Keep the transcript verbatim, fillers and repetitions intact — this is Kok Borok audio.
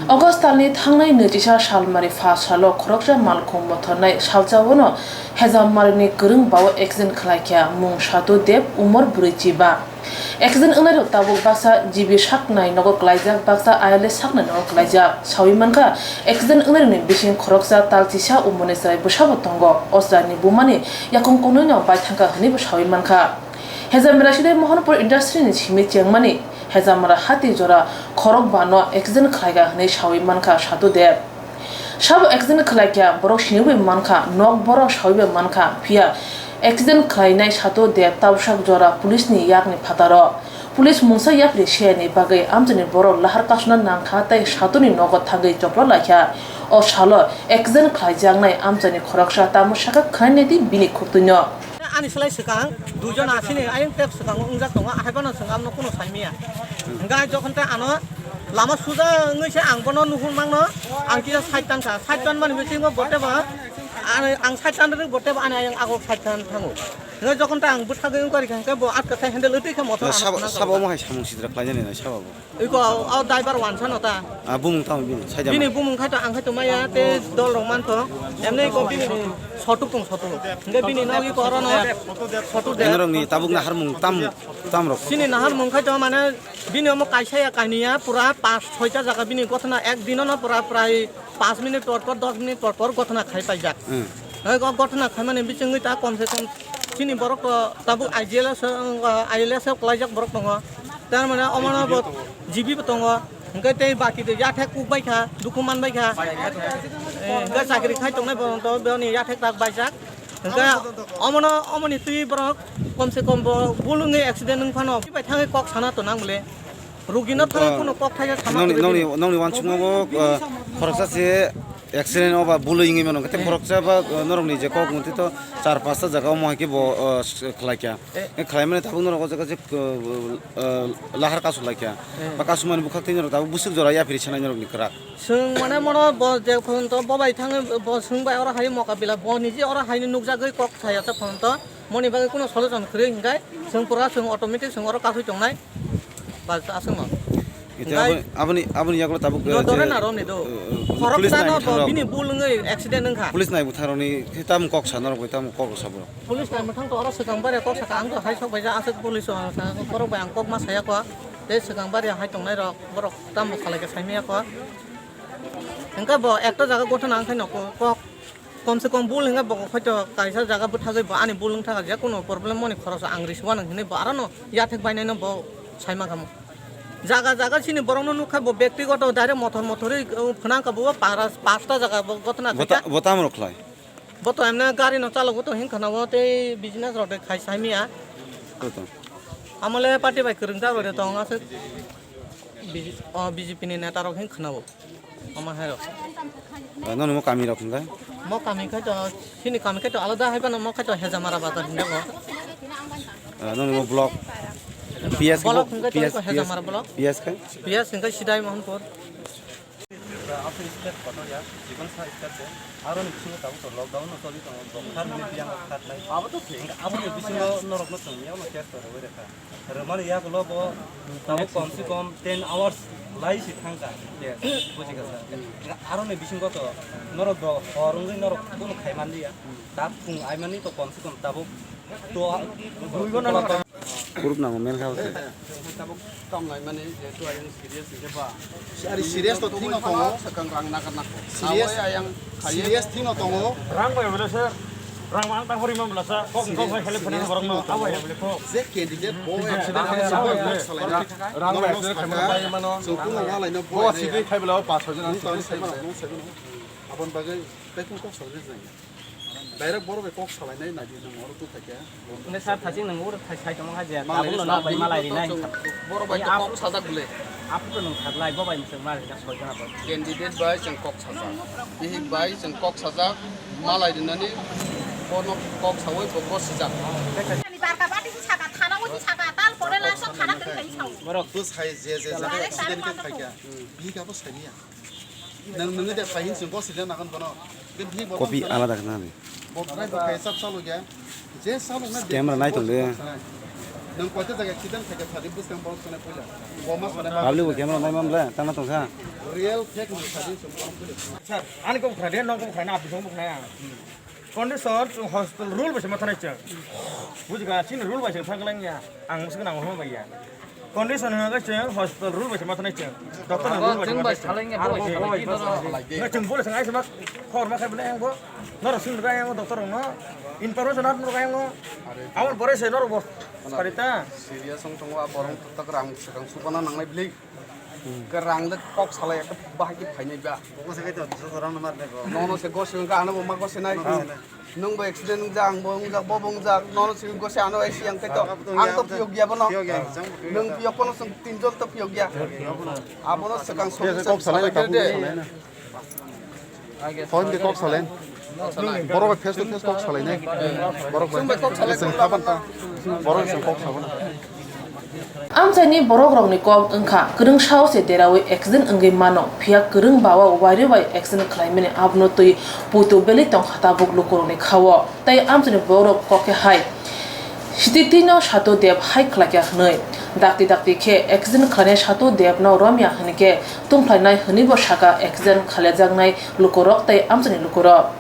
August talni thangnai nwichisa salmari pha salo khoroksa malkhung mothornai salchaono Hejammarini kwrwng bao accident khlaikha, mung Satu Deb, umor brwichiba. Accident wngnairok tabuk baksa G B saknai nogo klaijak, baksa I L S saknai nogo klaijak. Sawi mankha, accident wngnairokni bising khoroksa talchisa umorni chwrai bwsabo tongo. O chwraini bumani yakung kungnoino bai thangkha hwnwibo sawi mankha. Hejamara Sidai Mohanpur Industry ni simi chengmani Hejamara hati jora khorok ba no accident khlaikha hwnwi sawi mankha Satu Deb. Sabo accident khlaikha, borok siniwi mankha, nok borok sawiwi mankha, phiya accident khlainai Satu Deb tabsak jora police ni yakni phataro. Police mungsa yapri siyani bagwi amchaini borok lahar kasuna nangkha tei Satuni nogo thangwi chopra laikha. O salo accident khlaijaknai amchaini khoroksa tamo sakha khwnainai di bini khuktuino. Ani slai swkang duijon asini ayang tep swkango wngjak tongo, ahai bono chwng amno kuno saimaya. Hwnkhe jokhon tei ano lama suja wngwi se ang bono nuhur mangno, ang kisa side tan kha, side tan mani bisingo boteba ani ang side tan rwgwi boteba ani ayang agok side tan thango. Hwnkhe jokhon tei ang bwsagwi wngkha rikha hwnkhe bo atka sai handle wtwi khe motor ano sabo khna sabo tongkha. Omo hai samung sitra khlainani nai sabo bo. Iko o driver wansa no ta. Ah, bumung tamo bini, saida bini ma. Bumung khai to ang khai to maya te dol rok man to. Emne iko bini sotu pung sotu. Hingke bini no iko oro no sotu de. Enorok ni tabuk nahar mung tam, tam rok. Sini nahar mung khai to mane bini omo kaisa ya kaini ya pura pas soita jaga bini gotna ek dino no pura prai pas minute por por, dos minute por por gotna khai paijak. Hmm. Hei, o gotna khaimani bisingwi ta kom se kom chini borok to tabuk I G L S, I L S o klaijak borok tongo. Tar mane omono bo G B bo tongo. Hingke tei baki de yathek kuk bai kha, dukhu man bai kha. Eh, hingke chakri khai tongnai borok to boni yathek tak baijak. Hingke omono, omoni twi borok kom se kom bo bulungni accident wng phano bai thangwi kok sana to nang bole. Rugino thangwi kuno kok thaisa sama nongni, kwrwi nongni, di. Nongni wansukma bo, uh, khoroksa se accident o ba bului wngwi mano. Kete khoroksa ba, uh, norokni je kok mwnti to char pasta jaga omo hai khe bo, uh, khlai kha. Eh. Khlai mani tabuk norok o jaga je, uh, uh, lahar kasu lai kha. Eh. Ba kasu mani bukhak tei norok tabuk bwswk jora yaphiri sanai norokni kwrak. Swng mane mono bo je phone to bo bai thangwi bo swng bai oro hai mokabila bo niji oro hai nukjagwi kok saya sa phone to. Moni bagwi kuno solution kwrwi hingkai swng pura swng automatic swng oro kasui tongnai. Bas aswkno. Ite hingkai aboni, aboni, aboni yagulo tabuk, no eh, dore je, na romni do. Eh, eh, police khoroksa nai no bwthang rok. Bini bul wngwi accident wngkha. Police nai bwthang rokni khe tamo kok sa norok bai tamo kok sa borok. Police nai bwthang to oro swkang bare kok saka ang to hai sok bai ja aswk police o sa borok bai ang kok ma saya kho. Tei swkang bare hai tongnai rok borok tamo salai khe sai maya kho. Hingke bo ekta jaga gotho nang khai no kok. Kom se kom bul hingke bo hoi to kaisa jaga bwthagwi bo ani bul wngtha je kuno problem moni khoroksa ang risuwa nang hinwi bo aro no yathek bainai no bo sai mankha mo. Jaga jaga chini borok no nukha bo bektigoto direct mothor mothorwi, uh, phwnang kha bo para pasta jaga bo gotna khaikha. Bo ta-, bo tamo rok khlai? Bo to emne gari no chalogo to hin khana bo tei business rok de khai sai miya. Bo to. Amole party bai kwrwng jagwi de tong aswk. B J, o B J P ni neta rok hin khana bo. Omo hai rok. Ah, noni mo kami rok hingkha? Mo kami khai to, sini kami khai to alada hai phano mo khai to Hejamara bazar hinjago. Ah, noni mo block? P S block khai, hingkha to P S, iko Hejamara block. P S khai? P S hingkha Sidai Mohanpur. Aswk state kotor ya, jikon sa state de. Aro ni bisingo tabuk to lockdown no choli tongo, doctor ni biyang khat nai. Abo to thik. Abo ni bisingo norok no tong ya, no test to rwi rekha. Rwmani yagulo bo tabuk kom se kom ten hours lai si thangkha. Yes, buji kha sir. Aro ni bisingo to norok do hor wngwi norok kuno khai man liya. Ta phung ai mani to kom se kom tabuk to dui ghonta. Kuruk nango men kha se. Tabuk tong lai mani je to ayang serious hingke ba. Ari serious to thino tongo. Sakang rang nagar nako. Serious, serious thino tongo. Rang bai bole sir. Rang mang tang hori mang bela sa. Kok kok bai khale phone borok no. Abo ya bole kok. Je candidate bo accident hai sa bo kok salai na. Rang bai sir khamar bai mano. So kuno walai no bo sidi khai bela pa sojon. Abon bagai tai kun kok salai na. Direct borok bai kok salainai nai di nang oro tu thakya. Nge sir thaching nang oro thai sai tongma kha je. Malai tabuk no sak, na bai malai ri nai. Borok bai kok sajak bole. Apu to nang saklai bo bai mseng malai na soi jana bo. Candidate bai chwng kok sajak. Bihik bai chwng kok sajak. Malai rinani bono kok sawi bo kok sijak. Ni barka bati ni saka thana o ni saka tal pore la so thana teng teng sao. Borok tu sai je je je accident ke thakya. Bihik abo saiya. Nang nungwi de phai hin sung boss le nagon bono. Ke bini bono. Copy alada khna ni. Bo driver khai sab salo ge. Je salo na camera nai tong de. Nang koita jaga accident khaikha sadi bwskang borok sone puila. Boma sone ma. Public bo camera nai mamle tangna tongsa. Real fake ni sadi song borok puila. Sir, ani kok khade, nong kok khade, na bisong kok khade. Condition chung hospital rule bai se ma thanai chwng. Bujikha, chini rule bai se thang lang ya. Ang musi nang homa bai ya. Condition hwnga khe chwng hospital rule bai se ma thanai chwng. Doctor ni rule bai se ma thanai chwng. Ngai chwng bole swngai se ma khor ma khai bole ang bo. Noro sing ga yang doctor no. Information at no ga yang no. Amon bore se noro bo. Sarita. Serious wng tongo a borok tak rang swkang sukana nangnai bili. Ke rang le kok salai ekta bahai ke phainai ba. Nono se gosi wngkha ano bo ma gosi nai. Nwng bo accident wngjak, ang bo wngjak, bo bo wngjak, nono simi gosi ano bai siyang khe to. Ang to phiyok ya bono. Nwng phiyok bono, chwng tinjon to phiyok ya. Abono swkang solution kok salai salai de. Phone de kok salai. Borok bai face to face kok salai nai. Borok bai kok salai. Chwng khaban ta. Borok chwng kok salai. Amchaini borokrokni kok wngkha kwrwng sao se deraui accident wngwi mano, phiya kwrwng bawa wairwi bai accident khlaimani abono twi puitu belwi tongkha tabuk lukurokni khao. Tei amchaini borokrok kok khe hai sititwino Sato Deb hai khlaikha hwnwi. Dakti dakti khe accident khlainai Sato Debno romya hwnkhe tungphlainai hwnwibo sakha accident khlaijaknai lukurok tei amchaini lukurok.